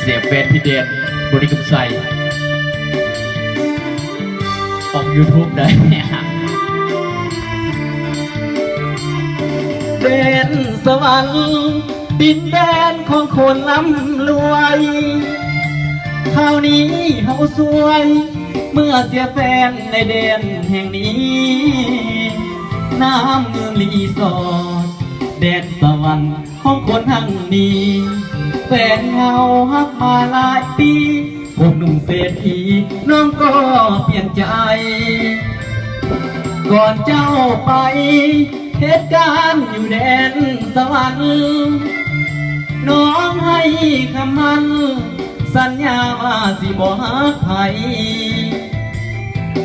ສຽບແວ່ນພິເດດ ບໍລິກຸມໄຊ ອອກຢູທູບໄດ້. ແດນສະຫວັນ ດິນແດນຂອງຄົນລ່ຳລວຍ ຄາວນີ້ເຮົາສວຍ ເມື່ອສຽບແວ່ນໃນແດນແຫ່ງນີ້ ນ້ຳເມືອງລີສອດ ແດນສະຫວັນ ຂອງຄົນຮັ່ງມີ ແຟນເຮົາຮັກມາຫຼາຍປີ ພົບໜຸ່ມເສດຖີ ນ້ອງກໍປ່ຽນໃຈ. ກ່ອນເຈົ້າໄປເຮັດການຢູ່ແດນສະຫວັນ ນ້ອງໃຫ້ຄຳໝັ້ນ ສັນຍາວ່າຊິບໍ່ຮັກໃຜ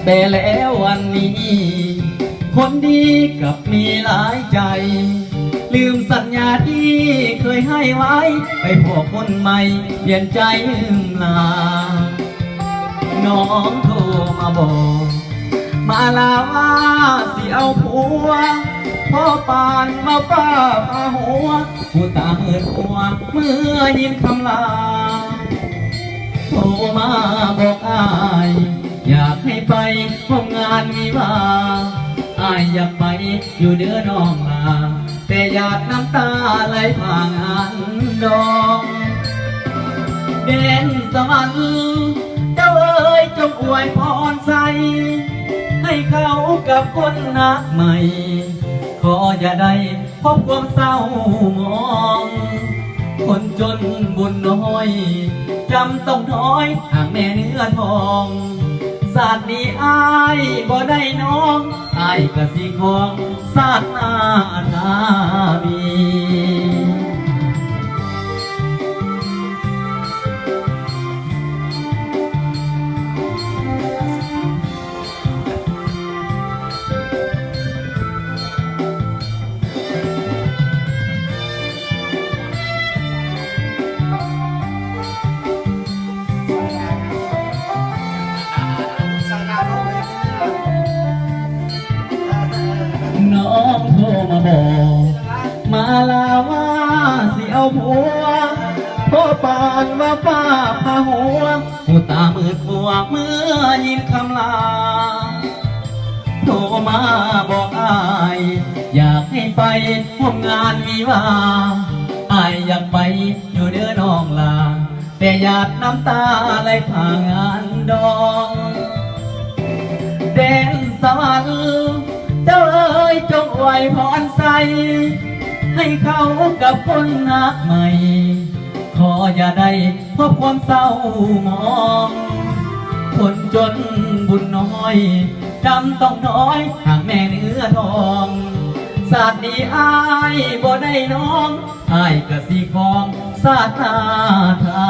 ແຕ່ແລ້ວວັນນີ້ ຄົນດີກັບມີຫຼາຍໃຈ ລືມສັນຍາທີ່ເຄີຍໃຫ້ໄວ້ ໄປພໍ້ຄົນໃໝ່ປ່ຽນໃຈລືມລາ. ນ້ອງໂທມາບອກ ມາລາວ່າຊິເອົາຜົວ ພໍ້ປານມາຟ້າຜ່າຫົວ ຫູຕາມືດມົວເມື່ອຍິນຄຳລາ. ໂທມາບອກອ້າຍ ຢາກໃຫ້ໄປຮ່ວມງານວິວາ ອ້າຍຢາກໄປຢູ່ເດີນ້ອງຫຼ້າ ແຕ່ຫຍາດນ້ຳຕາໄຫຼຜ່າງານດອງ. ແດນສະຫວັນ ເຈົ້າເອີຍ ຈົ່ງອວຍພອນໃສ່ ໃຫ້ເຂົ້າກັບຄົນຮັກໃໝ່ ຂໍຢ່າໄດ້ ພົບຄວາມເສົ້າໝອງ ຄົນຈົນບຸນໜ້ອຍ ຈຳຕ້ອງຖອຍຫ່າງແມ່ເນື້ອທອງ. ຊາດນີ້ອ້າຍບໍ່ໄດ້ນ້ອງ ອ້າຍກະຊິຄອງຊາດໜ້າຖ້າມີ. ນ້ອງໂທມາບອກ ມາລາວ່າຊິເອົາຜົວ ພໍ້ປານວ່າຟ້າຜ່າຫົວ ຫູຕາມືດມົວເມື່ອຍິນຄຳລາ. ໂທມາບອກອ້າຍ ຢາກໃຫ້ໄປຮ່ວມງານວິວາ ອ້າຍຢາກໄປຢູ່ເດີນ້ອງຫຼ້າ ແຕ່ຫຍາດນ້ຳຕາໄຫຼຜ່າງານດອງ. ແດນສະຫວັນ ເຈົ້າເອີຍ ຈົ່ງອວຍພອນໃສ່ ໃຫ້ເຂົ້າກັບຄົນຮັກໃໝ່ ຂໍຢ່າໄດ້ພົບຄວາມເສົ້າໝອງ ຄົນຈົນບຸນໜ້ອຍ ຈຳຕ້ອງຖອຍຫ່າງແມ່ເນື້ອທອງ. ຊາດນີ້ອ້າຍບໍ່ໄດ້ນ້ອງ ອ້າຍກະຊິຄອງຊາດໜ້າຖ້າ